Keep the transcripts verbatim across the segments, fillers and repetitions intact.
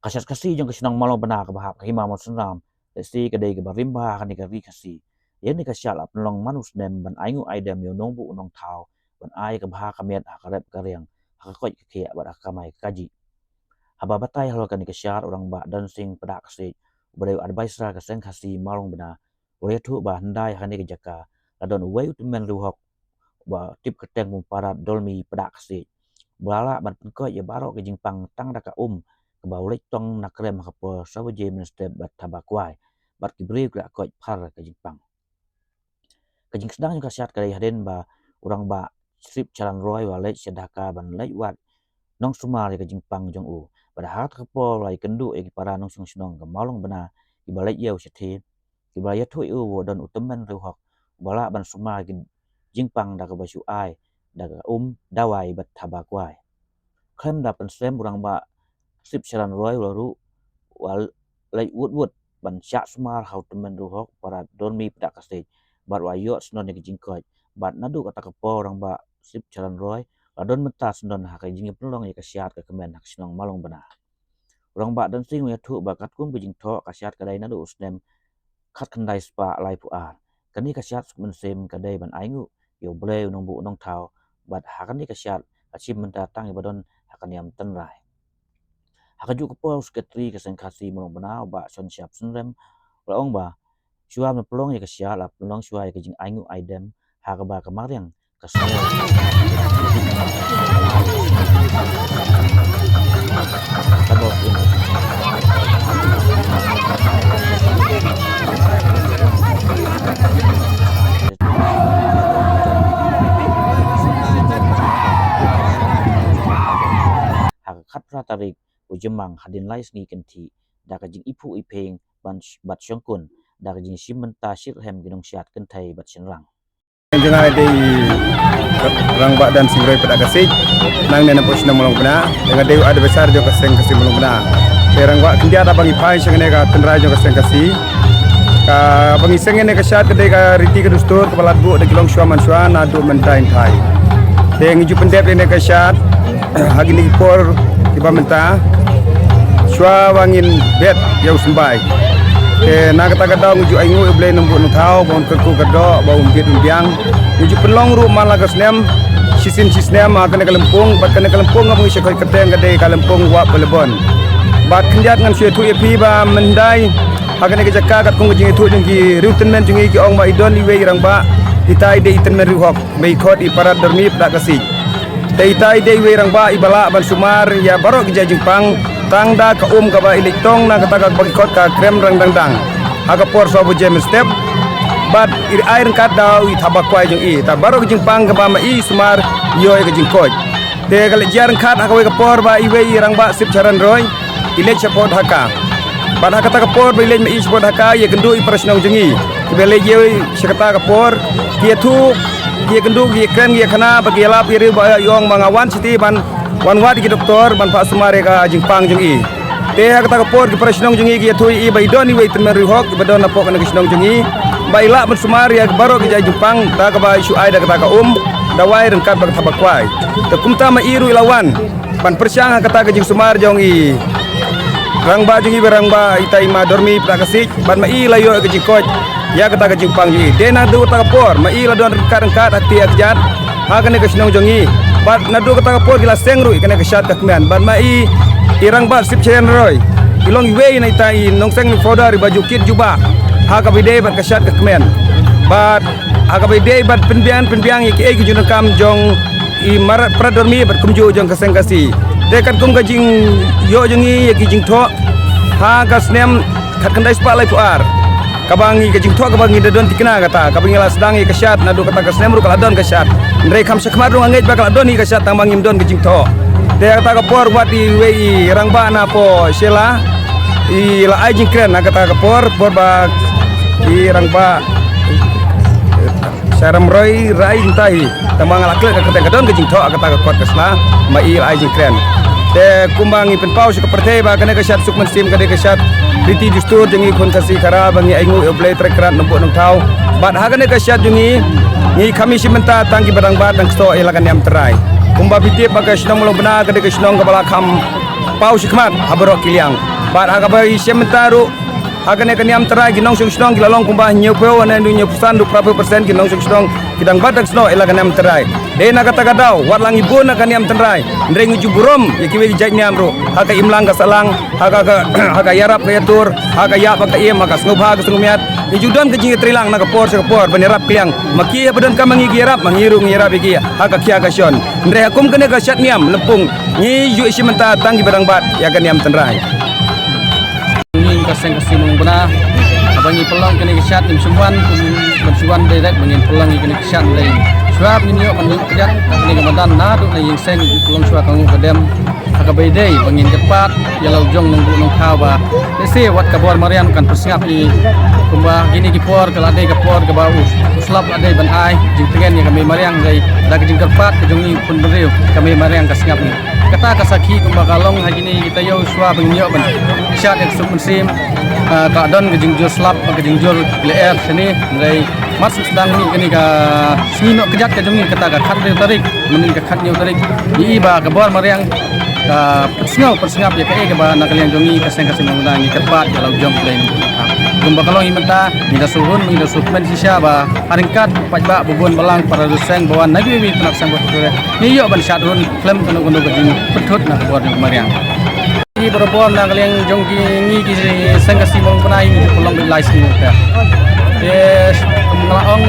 Ka shad Khasi jong ka shnong Mawlong Bna kaba hap ka hima Mawsynram, lehse ka dei kaba rim bha ha kane ka ri Khasi. Ïa kane ka shad la pynlong man u snem ban ainguh aidem ïa u nongbuh u nongthaw ban ai ka bha ka miat ha ka rep ka riang, ha ka koit ka khiah bad ha ka kamai ka kajih. Haba batai halor kane ka shad, u Rangbah Don Sing Pdakasiej, uba dei u advisor ka Seng Khasi Mawlong Bna, u la ïathuh ba hyndai ha kane ka jaka la don uwei u tymmen riewhok ba tip kyrteng kum u Parat Dormi Pdakasiej, ba la lah ban pynkoit ïa baroh ka jingpang tang da ka um kaba u leit tong na krem ha ka por saw baje mynstep bad thaba kwai, bad ki briew ki la koit phar ka jingpang. Ka jingsdang jong ka shad ka dei hadien ba u Rangbah Sip Charan Roy u la leit sha Dhaka ban leit wad nongsumar ïa ka jingpang jong u. Bad ha kata ka por u la ïakynduh ïa ki para nongshong shnong ka Mawlong Bna kiba leit ïew shathie, kiba la ïathuh ïa u ba don u tymmen riewhok uba lah ban sumar ïa ka jingpang da kaba shu ai da ka um, dawai bad thaba kwai. Khlem da pynslem, u Rangbah Sip Charan Roy u la ruh u la leit wut wut ban shah sumar ha u tymmen riewhok u Parat Dormi Pdakasiej, bad u la ïoh snoh ïa ka jingkoit. Bad naduh kata ka por u Rangbah Sip Charan Roy u la don mynta snoh ha ka jingïapynlong ïa ka shad ka kmen ha ka shnong Mawlong Bna. U Rangbah Don Sing u ïathuh ba katkum ka jingthoh, ka shad ka dei naduh u snem khatkhyndai spah laiphew ar. Kane ka shad suk mynsiem ka dei ban ainguh ïa U Blei u nongbuh u nongthaw, bad ha kane ka shad ka shim bynta tang ïa ba don ha ka niam tynrai. Ha kajuh ka por, u Sekretari ka Seng Khasi Mawlong Bna, u Bah Shonshap Synrem, u la ong ba shuwa ban pynlong ïa ka shad, la pynlong shuwa ïa ka jingainguh aidem ha kaba ka mariang ka sngew. Ha ka khatphra tarik u Jymmang, hadien lai sngi kynthih, da ka jingiphuh iphieng ban sh-, bad shongkun, da ka jingshim bynta shitrhem ki nongshad kynthei bad shynrang. Jong nga dei Rangbah Don Sing Roy Pdakasiej, nang ne na pos na Mawlong Bna, jong nga dei u advisor jong ka Seng Khasi Mawlong Bna. Te Rangbah, khyndiat ba ngi phai sha kane ka tynrai jong ka Seng Khasi, kaba ngi seng ïa kane ka shad ka dei ka riti ka dustur kaba la buh da ki longshuwa manshuwa naduh mynta hynthai. Te ngi ju pyndep ïa kane ka shad ha kine ki por kiba mynta, shuwa ba ngin bet ïa u symbai. Te na kata ka daw ngi ju ainguh ïa U Blei u nongbuh u nongthaw ba un kyrkhu kyrdoh, ba un bit un biang. Ngi ju pynlong ruh man la ka snem, shisien shisnem, ha kane ka lympung, bad kane ka lympung kaba ngi shu koit kyrteng ka dei ka lympung Wah Pynlbon. Bad khyndiat ngan shu ïathuh ïa phi ba mynhyndai ha kane ka jaka, katkum ka jingïathuh jong ki riewtymmen jong ngi, ki ong ba i don iwei i rangbah, ita i dei i tymmen riewhok, ba i khot i Parat Dormi Pdakasiej. Te ita i dei iwei i rangbah iba lah ban sumar ïa baroh ki jait jingpang tang da ka um kaba i leit tong na kata kaba ki khot ka krem rang dang dang ha ka por saw baje mynstep, bad i ai ryngkat da i thaba kwai jong i. Ta baroh ki jingpang kaba ma i sumar, i ïoh ïa ka jingkoit. Te ka la jia ryngkat ha kawei ka por ba iwei i Rangbah Sip Charan Roy i leit shapoh Dhaka. Bad ha kata ka por ba i leit ma i shapoh Dhaka, ïakynduh ïa ki para shnong jong ngi kiba leit ïew sha kata ka por, ki ïathuh, ki ïakynduh, ki ïakren, ki ïakhana, bad ki ïalap ïa riewbah, ïa ong ba nga wan shati ban wan wad ïa ki doktor ban phah sumar ïa ka jingpang jong i. Te ha kata ka por ki para shnong jong ngi ki ïathuh ïa i ba i don iwei i tymmen riewhok iba don napoh kane ka shnong jong ngi, ba i lah ban sumar ïa baroh ki jait jingpang da kaba i shu ai da kata ka um, dawai ryngkat bad ka thaba kwai. Te kumta ma i ruh i la wan ban pyrshang ha kata ka jingsumar jong i rangbah jong i, ba rangbah ita i ma Dormi Pdakasiej, bad ma i la ïoh ka jingkoit ïa kata ka jingpang jong i. Te naduh kata ka por ma i la don ryngkat ryngkat ha kti ha kjat ha kane ka shnong jong i. Bad naduh kata ka por ki la seng ruh ïa kane ka shad ka kmen. Bad ma i, i Rangbah Sip Charan Roy, i long iwei na ita i nongseng founder iba ju kit jubab ha kaba ïadei bad ka shad ka kmen. Bad ha kaba ïadei bad pynbiang pynbiang ïa kiei ki jingdonkam jong i Parat Dormi bad kumjuh jong ka Seng Khasi. Te katkum ka jingïoh jong ngi ïa ki jingthoh ha ka snem khatkhyndai spah laiphew ar, kaba ngi, ka jingthoh kaba ngi da don thikna kata, kaba ngi la sdang ïa ka shad, naduh kata ka snem ruh ka la don ka shad. Hynrei kham shakhmat ruh nga ngeit ba ka la don hi ka shad tang ba ngim don ka jingthoh. Te kata ka por wat iwei i rangbah napoh Shella i la ai jingkren ha kata ka por, por ba i Rangbah Sharan Roy i rai mynta hi. Tang ba nga la klet ka kyrteng, ka don ka jingthoh ha kata ka kot ka sla, ma i la ai jingkren. Te kumba ngi pynpaw sha ka pyrthei ba kane ka shad suk mynsiem ka dei ka shad riti dustur jong ngi khun Khasi Khara, ba ngi ainguh ïa U Blei Trai Kynrad Nongbuh Nongthaw. Bad ha kane ka shad jong ngi, ngi kham ïashim bynta tang kiba rangbah tang ksoh ïa la ka niam tynrai. Kumba phi tip ba ka shnong Mawlong Bna ka dei ka shnong kaba la kham paw shakhmat ha baroh ki liang. Bad ha kaba i shem mynta ruh, ha kane ka niam tynrai ki nongshong shnong ki la long kumba hynñiewphew ne hynñiewphew san ruh phra phew percent ki nongshong shnong ki dang bat dang snoh ïa la ka niam tynrai. Dei na kata ka daw wat la ngi bun na ka niam tynrai, hynrei ngi ju burom ïa kiwei ki jait niam ruh, ha ka imlang ka sahlang, ha ka, ka ha ka ïarap ka ïatur, ha ka ïap ha ka im, ha ka sngewbha ka sngewmiat. Ngi ju don ka jingïatreilang na ka por sha ka por ban ïarap kliang ma ki, haba donkam ma ngi ki ïarap, ma ngi ruh ngi ïarap ïa ki ha ka khia ka shon. Hynrei ha kum kane ka shad niam lympung, ngi ju i shem mynta tang kiba dang bat ïa ka niam tynrai. Ngi ka seng ka sim Mawlyngbna, haba ngi pynlong kane ka shad ngim shym wan, ngim shym wan direct ba ngin pynlong ïa kane ka shad, hynrei shuwa ba ngin ïoh ban ïoh kjat kane ka madan naduh na ïing seng, ngi pynlong shuwa ka nguh ka dem. Ha kaba ïadei ba ngin kyrpad ïa la u jong nongbuh nongthaw ba lehse wat ka bor mariang kan pynsngap ïa ngi. Kumba kine ki por ka la dei ka por kaba u, u slap la dei ban ai jingtngen ïa ka mei mariang, hynrei da ka jingkyrpad ka jong ngi u khun bynriew, ka mei mariang ka sngap ngi. Kata ka sakhi kumba ka long ha kine ki taïew shuwa ba ngin ïoh ban shad ïa ka suk mynsiem. Ah, ka don ka jingjur slap, ka jingjur lyer shane, hynrei mar shu sdang mih kane ka sngi noh kjat ka jong ngi, kata ka khathynriew tarik, mynnin ka khathynñiew tarik, ngi i ba ka bor mariang ka pynsngew pynsngap ïa kaei kaba na ka liang jong ngi ka seng ka sim Mawlyngbna ngi kyrpad ïa la u jong U Blei. Kumba ka long hi mynta, ngi da shu hun, ngi da shu kmen shisha ba ha ryngkat paidbah ba bun balang, para ryseng ba wan na kiwei kiwei ki tnat seng ba, ngi ïoh ban shad hun khlem kano kano ka jingpynthut na ka bor jong ka mariang. Ngi barabor na ka liang jong ki, ngi ki seng ka sim Mawlyngbna ngi ju pynlong beit lai sngi te. Te kum nga la ong,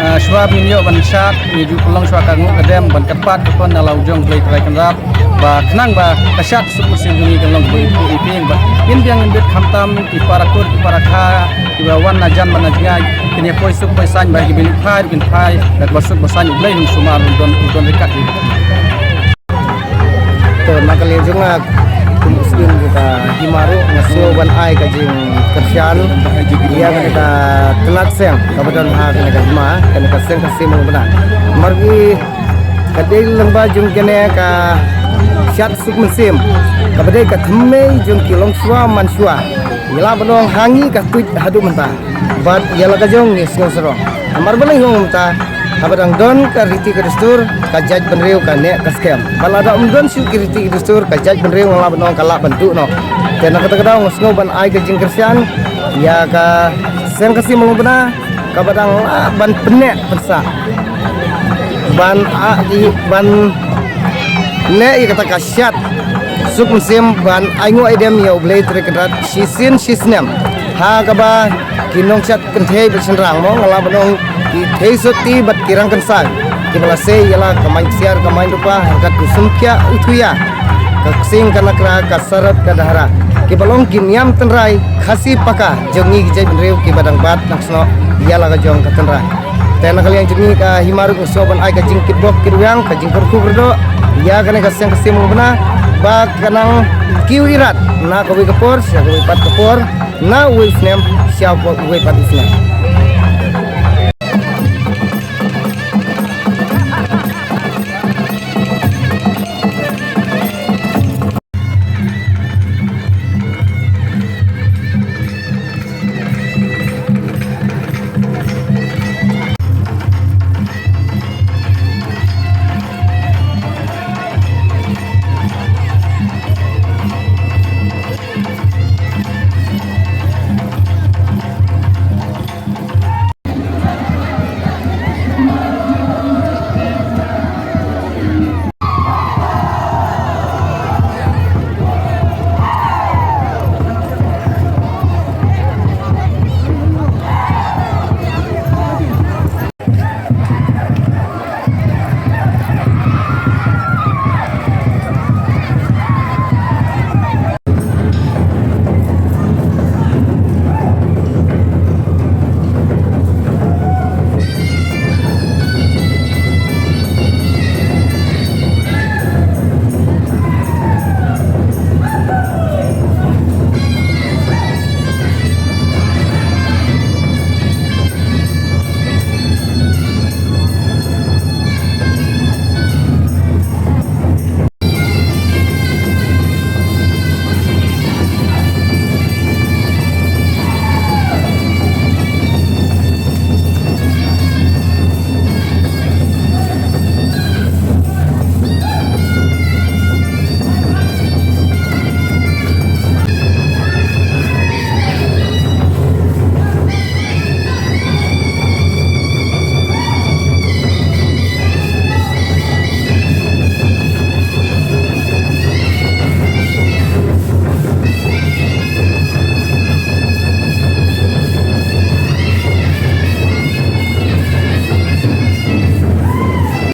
eh, shuwa ba ngin ïoh ban shad ngi ju pynlong shuwa ka nguh ka dem ban kyrpad ka pynda la u jong U Blei Trai Kynrad ba khnang ba ka shad suk mynsiem jong ngi kan long kaba ïoh ïa phi ba ngin biang ngin bit khamtam ki para kut ki para kha kiba wan na jan bad na jngai, kin ïa poi suk poi saiñ ba kiba leit phai ruh kin phai da kaba suk ba saiñ, U Blei un sumar, un don, un don ryngkat ïa. To na ka liang jong nga kum u syiem jong ka hima ruh nga sngew ban ai ka jingkyrshan ïa kane ka tnat seng kaba don ha kane ka hima, kane ka seng ka sim Mawlyngbna. Namar ki ka dei lyngba jong kane ka shad suk mynsiem kaba dei ka thymmei jong ki longshuwa manshuwa. Ngi lah ban ong ha ngi ka tuid haduh mynta. Bad ïa la ka jong ngi sngew sarong. Namar balei nga ong kumta, haba dang don ka riti ka dustur, ka jaitbynriew ka neh ka skhem. Bad lada ym don shuh ki riti ki dustur, ka jaitbynriew nga lah ban ong ka lah ban duh noh. Te na kata ka daw nga sngew ban ai ka jingkyrshan ïa ka seng ka sim Mawlyngbna kaba dang lah ban pynneh pynsah ban, ah, i, ban neh ïa kata ka shad suk mynsiem ban ai nguh ai dem ïa U Blei Trai Kynrad shisien shisnem. Ha kaba ki nongshad kynthei bad shynrang mo, nga lah ban ong ki theisotti bad ki rangkynsai kiba la sei ïa la ka main ksiar ka main rupa ha ryngkat u sumkiah u thuiya, ka ksing ka nakra ka sarot ka dahra, kiba long ki niam tynrai Khasi paka jong ngi ki jaitbynriew kiba dang bat dang snoh ïa la ka jong ka tynrai. Te na ka liang jong ngi ka hima ruh nga sngew ban ai ka jingkitbok kitrwiang, ka jingkyrkhu kyrdoh ïa kane ka seng ka sim Mawlyngbna ba kan nang kiew irat na kawei ka por sha kawei pat ka por, na uwei u snem sha uwei pat u snem.